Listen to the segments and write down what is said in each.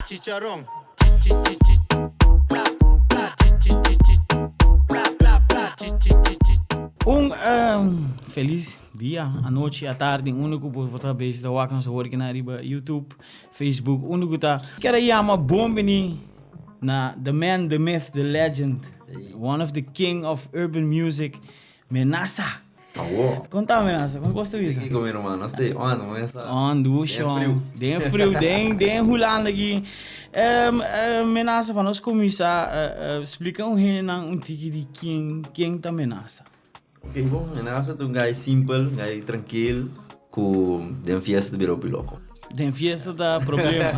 Chicharron, chi chi chi chi, bla bla chi chi chi chi, bla bla bla chi chi chi chi. Un felis dia, anochi, atardi, unda ku bo ta bezig ta wak nos awor kina riba YouTube, Facebook, unda ku ta. Kier a yama bon bini na the man, the myth, the legend, one of the king of urban music, Menasa. Awo. Kon ta Menasa? Kon kos ta bisa? Kiko mi ruman? Nos ta on, mi sa. On, dushi Den friu. on. Den friu, den den Hulanda aki. Menasa, pa nos kuminsá, splika un hendenan un tiki di ken ken ta Menasa. Ok, bon, Menasa ta un guy simpel, un guy trankil ku den fiesta ta bira hopi loko. Den fiesta ta problema.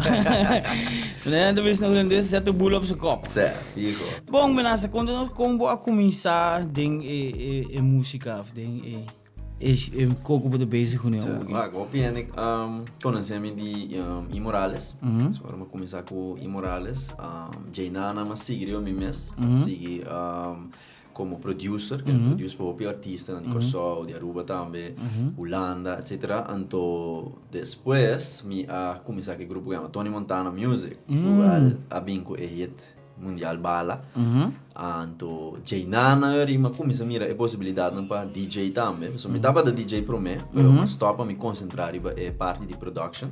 Meneer ta bisa na hulandes, zet de boel op z'n kop. Sè, fiho. Bon, Menasa, konta nos kon bo a kuminsá den e e e músika of den e e e koko bo ta bezig kuné Sè, awoki. wak, hopi hende konosé mi di I Morales. So ora mi a kuminsá ku I Morales, djeinana mi a sigui riba mi mes, sigui Como producer, ke produce pa hopi artistanan di Kòrsou, di Aruba tambe, Hulanda, etcetera. Anto despues mi a kuminsá ku e grupo ku yama Tony Montana Music, ku a bin ku e hit mundial Bala. Anto djeinana mi a kuminsá mira e posibilidatnan pa DJ tambe. Pasobra mi tabata DJ promé, pero mi a stòp pa mi konsentrá riba e parti di production.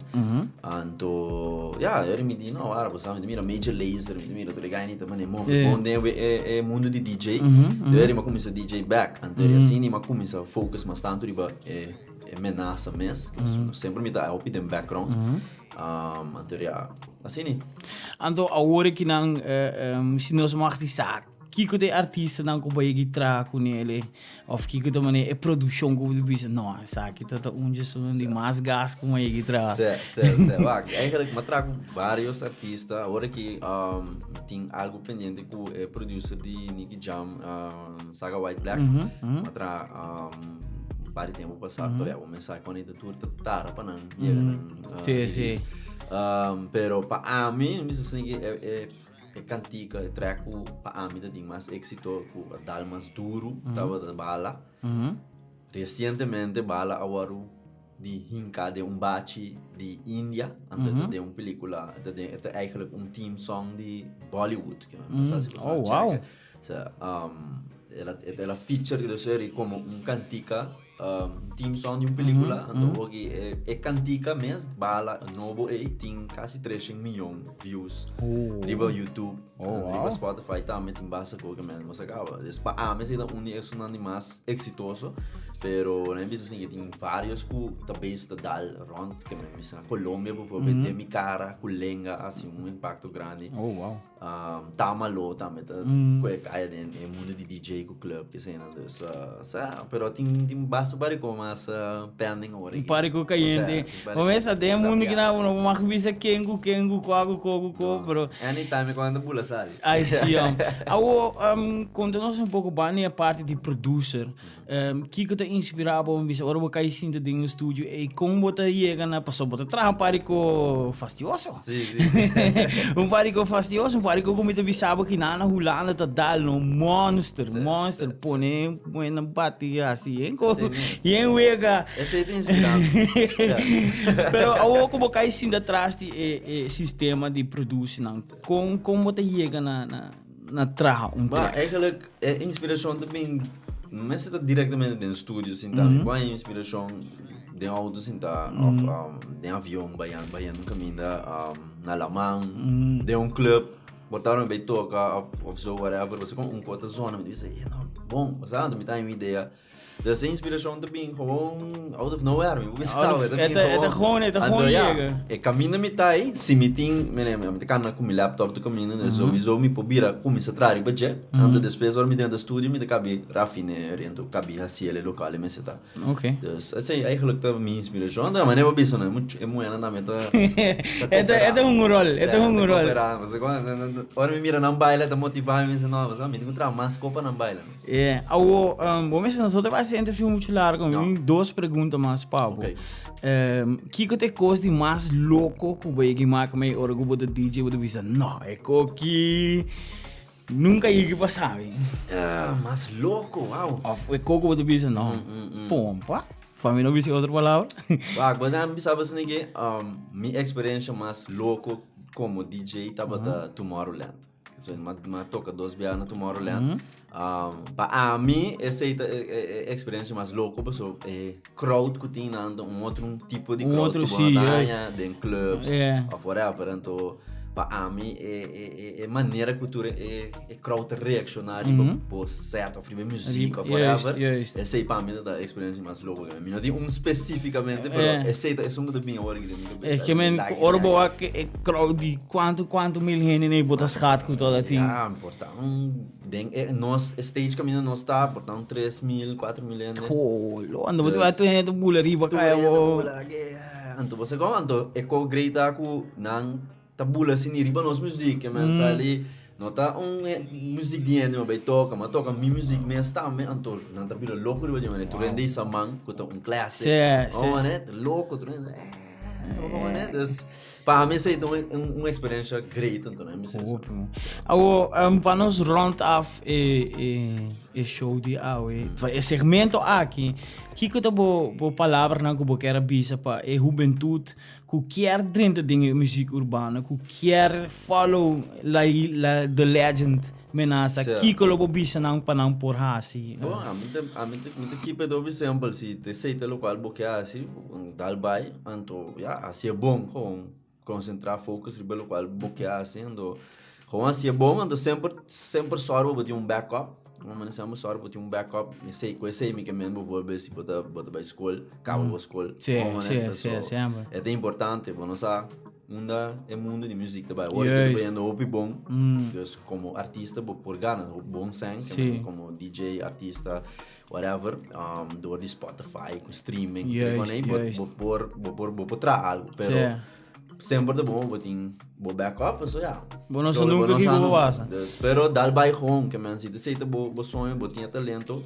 Anto, ya, eri mi di, no, wara, bo sa, mi ta mira Major Lazer, mi ta mira tur e guy ni ta mane move bon den e mundo di DJ. Anto eri mi a cuminsa DJ back. Anto eri asina mi a cuminsa focus mas tanto riba e menasa mes, semper mi ta hopi den background. Anto eri, ya, asina. Anto awor akinan, si nos mag di sa, Kiko ta e artistanan ku bo a yega i traha kuné el òf kiko ta manera e produkshon ku bo ta bisa no esaki ta ta un dje di mas gas ku mi a yega i traha. Sè, sè, sè. Wak, eigenlijk mi a traha ku varios artista. Awor aki mi tin algu pendiente ku e producer di Nicky Jam, Saga White Black. Mi a traha un par di tempu pasá, pero ya bo mes sa kon e ta tur ta tarda pa nan yega nan release. Pero pa ami, mi bisa esaki e. E kantika, e track ku pa ami ta tin mas éksito, ku a dal mas duru, tabata Bala. Resientemente Bala a wòrdu di hinká den un bachi di India, anto e ta den un pelikula, e ta den, e ta eigenlijk un theme song di Bollywood, ke no sa si bo sa check. Osea, el a, el a feature dus eri komo un kantika. Theme song di un pelikula, anto hopi e kantika mes bala nobo ei tin kasi treshen miyon views riba YouTube, riba Spotify tambe tin basta kos ke men nos a kaba. Dus pa ami esei ta un di esunnan di mas eksitoso, pero nan a bisa asin ke tin varios ku ta bes ta dal rònt ke men bisa na Colombia bijvoorbeeld Den Mi Cara ku Lenga a hasi un impakto grandi. Tamalo tambe ta koe kaya den e mundo di DJ ku club ke esena. Dus sa, pero tin tin basta un par di ko mas pending awor Un aki. par di ko kayente. Sa, un par di Bo ko mesa den ta mundo piano. kina bo no por mag bisa ken ku ken ku kua ku ko ku ko, No, pero anytime e kos ta bula sali. Ai si hom. Awo konta nos un poko banda di e parti di producer. Kiko ta inspirá bo bisa ora bo kai sinta den un studio ei kon bo ta yega na pasobra bo ta traha un par di ko fastioso. Sí, sí. Un par di ko fastioso, un par di ko ku mi ta bisa bo kinan na Hulanda ta dal no monster, Sí, monster sí, sí. pone buena bati hasi yen ko Así mes. yen wega. Esei ta inspirá mi. Ja. Pero awor ku bo kai sinta tras di e e sistema di produci nan kon kon bo ta yega na na na traha un Ba, track? eigenlijk e inspiracion ta bin, no mester ta directamente den studio sinta, mi por haña inspiracion den auto sinta of den avion bayan bayendo un caminda na laman, den un club, por ta ora mi bay toca of of zo whatever, pasobra con un cos ta zona mi ta bisa, e no, bon, osea mi ta haña un idea. Dus e inspiracion ta bin gewoon out of nowhere, mi por bisa Out of, e ta bin e ta, e ta gewoon. gewoon, e ta Anto gewoon ja, yega. e caminda mi ta ei, si mi tin, mi mi ta cana cu mi laptop tur caminda, dus sowieso mi por bira cuminsa traha riba dje, anto despues ora mi drenta studio mi ta cabi rafineer anto cabi haci el e locual e mester ta. Ok. Dus esei eigenlijk ta mi inspiracion, anto manera bo bisa no, e much, e muhernan tambe ta, ta E ta, e ta cooperando. hunga un rol, e Sa, ta hunga ta un rol. cooperando, pasobra ora mi mira nan baila ta motiva mi, mi bisa no, pasobra mi tin cu traha mas cos pa nan baila. E, awo, bo mester nos no ta bai hasi interview muchu largo, mi No. tin dos pregunta mas pa bo. Ok. Kiko ta e kos di mas loko ku bo yega maka mei ora ku bo ta DJ bo ta bisa, no, e koki nunka yega pasa mi. Ah, mas loko, wow. Of e koko bo ta bisa, no, pompa, pa mi no bisa otro palabra. Wak, bo sa mi bisa bo esaki, mi eksperensha mas loko. komo DJ tabata Tomorrowland. So, m'a toka dos biaha na Tomorrowland. Pa ami esei ta e eksperensia mas loko paso e crowd ku tin nan ta un otro tipo di crowd ku bo no ta haña den clubs of whatever. Anto pa ami e manera ku tur e crowd ta reakshoná riba bo set of riba e muzik of whatever, esei pa mi ta e eksperensia mas loko. Mi no tin un spesífikamente, pero esei ta esun ku ta bin awor aki den mi kabesa. Es ke men ora bo wak e crowd di kuantu kuantu mil hende nei bo ta skat ku todo tin. Ya, por ta un den e nos stage kaminda nos ta por ta un 3000, 4000 hende. Holo, anto bo ta wak tur hende ta bula riba Tur kaya hende ta bo. bula ke, anto bo sa kon anto e ko great ta ku nan ta bula asina riba nos muzik ke men sali no ta un muzik di hende mi a bai toka mi a toka mi muzik mes tambe anto nan ta bira loko riba dje manera tur hende isa man ku ta un classic Sí, sí. manera ta loko tur hende eh dus pa mi esei ta un experiencia great anto mi bisa Hopi man. Awo pa nos rond af e e e show di awe e segmento aki kiko ta bo bo palabranan ku bo kier a bisa pa e hubentut Ku kier drenta den e muziek urbano, ku kier follow la la the legend Menasa, Sir. kiko lo bo bisa nan pa nan por hasi? Bon, ami ta ami ta mi ta keep it hopi simpel, si ta esei ta lokual bo ke hasi, dal bai, anto ya, hasi e bon, gewoon konsentrá, focus riba lokual bo ke hasi, anto Gewoon hasi e bon, anto semper semper sòru pa bo tin un backup. Un manera semper sòru pa bo tin un backup. Mi sei ku esei mi ke men bijvoorbeeld si bo ta bo ta bai skol, kaba bo skol. Sí, Un manera, sí, sí, so, semper. E ta importante, bo no sa unda e mundo di muziek ta bai. Awor ke ta Juist. bayendo hopi bon, dus komo artista bo por gana hopi bon sèn, ke Sí. men komo DJ, artista, whatever, dor di Spotify ku streaming, Juist, ku bo juist. bo por bo por bo por traha algu, pero Sí. Semper ta bon bo tin bo backup, paso ya. Bo no sa nunca kiko bo pasa. Dus, pero dal bai gewoon, ke men si ta esei ta bo bo soño, bo tin e talento,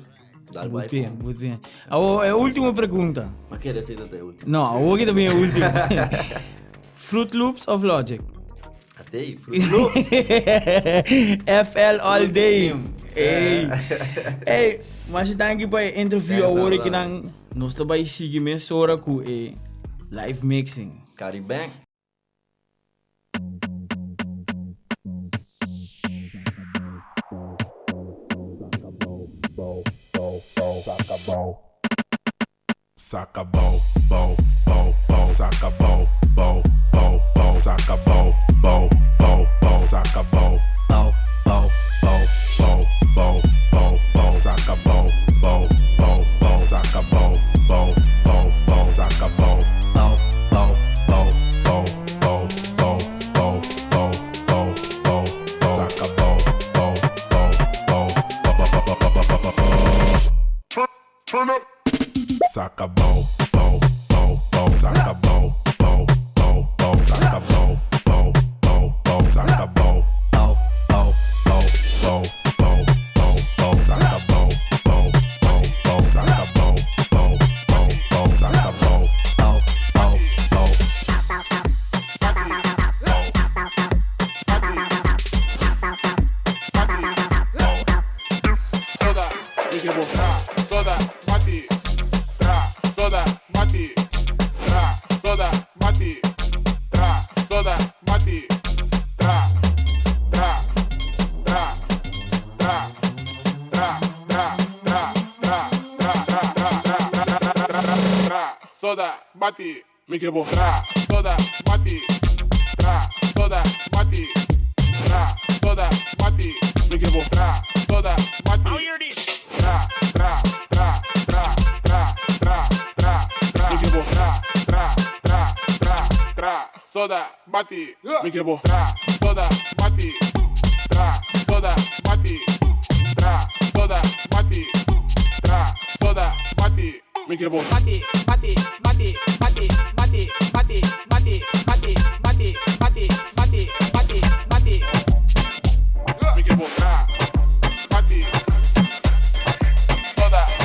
dal bai Bo tin, gewoon. bo tin. Awor, e ultimo pregunta. Ma kere esei ta ta e ultimo. No, awor ki ta bin e ultimo. Fruit Loops of Logic? Atei, Fruit Loops. FL all day. Team. Ey. Ey, masha danki pa e interview Thanks, awor ki Alan. nan nos ta bai sigui mesora ku e live mixing. Caribank. Saca bou, bou, bou, bou, saca bou, bou, bou, bou, saca bou, bou, bou, bou, saca bou, bou, bou, bou, bou, bou, bou, bou, saca bou, bou, bou, bou, saca bou, bou, bou, bou, saca bou, bou, bou, bou, bou, bou, bou, bou, bou, bou, bou, saca bou, bou, bou, bou, bou, bou, bou, bou, bou, bou. Turn up. Saca bou, bou, bou, bou, saca bou, bou, bou, bou, saca bou, bou, bou, bou, saca bou, bou, bou, bou, bou, bou, bou, bou, saca bou, bou, bou, bou, saca bou, bou, bou, bou, saca bou, bou, bou, bou. Soda, tra, soda, mati, tra, soda, mati, tra, soda, mati, tra, soda, mati, tra, tra, tra, tra, tra, tra, tra, tra, tra, tra, tra, tra, tra, tra, tra, tra, tra, soda, mati, mi ke tra, soda, mati, tra, soda, mati, tra, soda, mati, mi ke tra, soda, mati. Tra, tra, tra, tra, tra, tra, tra, tra, mi ke tra, tra, tra, tra, tra, soda, mati, mi ke tra, soda, mati, tra, soda, mati, tra, soda, mati, tra, soda, mati, mi ke Mati, mati, mati, mati, mati, mati, mati, mati, mati, mati, mati, mati, mati. Mi ke tra, mati, soda, mati.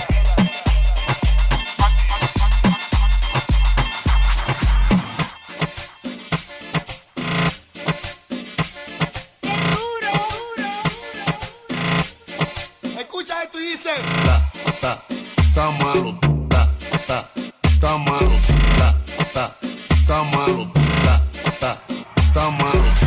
Escucha esto y dice. Ta, ta, ta malo, ta, ta, ta malo, ta, ta, ta malo, ta, ta, ta malo.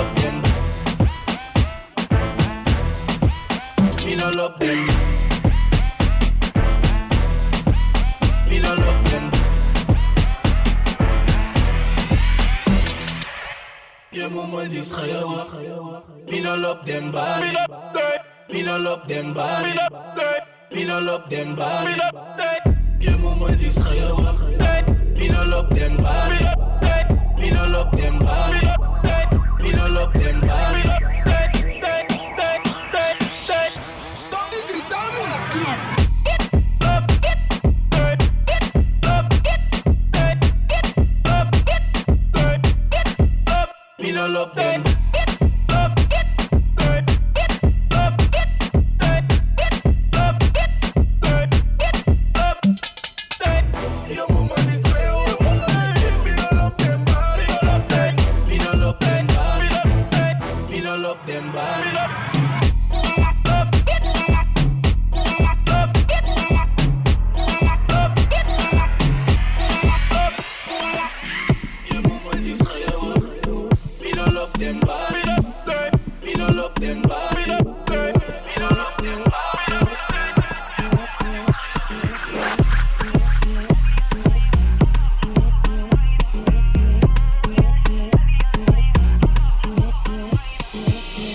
moet me niet schreeuwen. Mi no love them body. Mi no love them body. Mi no love them body. Je moet me niet schreeuwen. Mi no love them body. Mi no love them body. Mi no love them body. Stop die gritando. Mi no love them. Je moet me niet schreeuwen. Mi no love them body. Mi no love them body. Mi no love them body. Je moet me niet schreeuwen. Mi no love them body. Mi no love them body. Mi no love them body. Je moet me niet schreeuwen.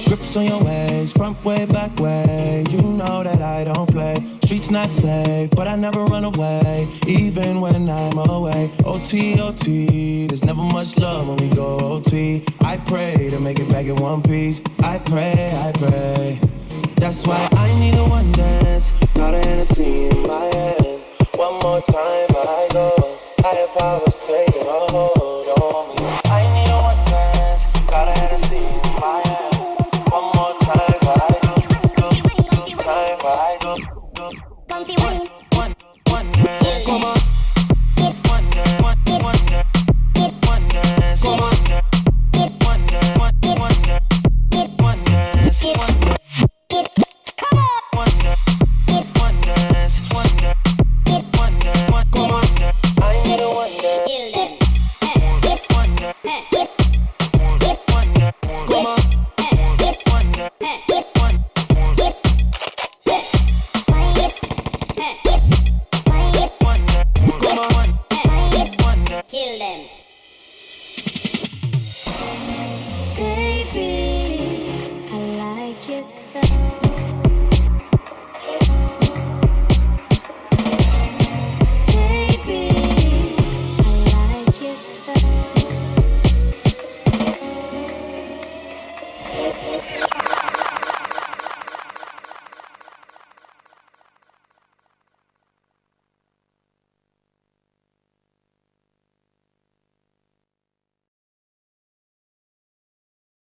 Grips on your ways, front way, back way. You know that I don't play. Streets not safe, but I never run away, even when I'm away. OT, OT, there's never much love when we go OT. I pray to make it back in one piece. I pray, I pray. That's why I need a one dance. Got a Hennessy in my hand. One more time, I go. Higher powers taking a hold on me. I need a one dance. Got a Hennessy in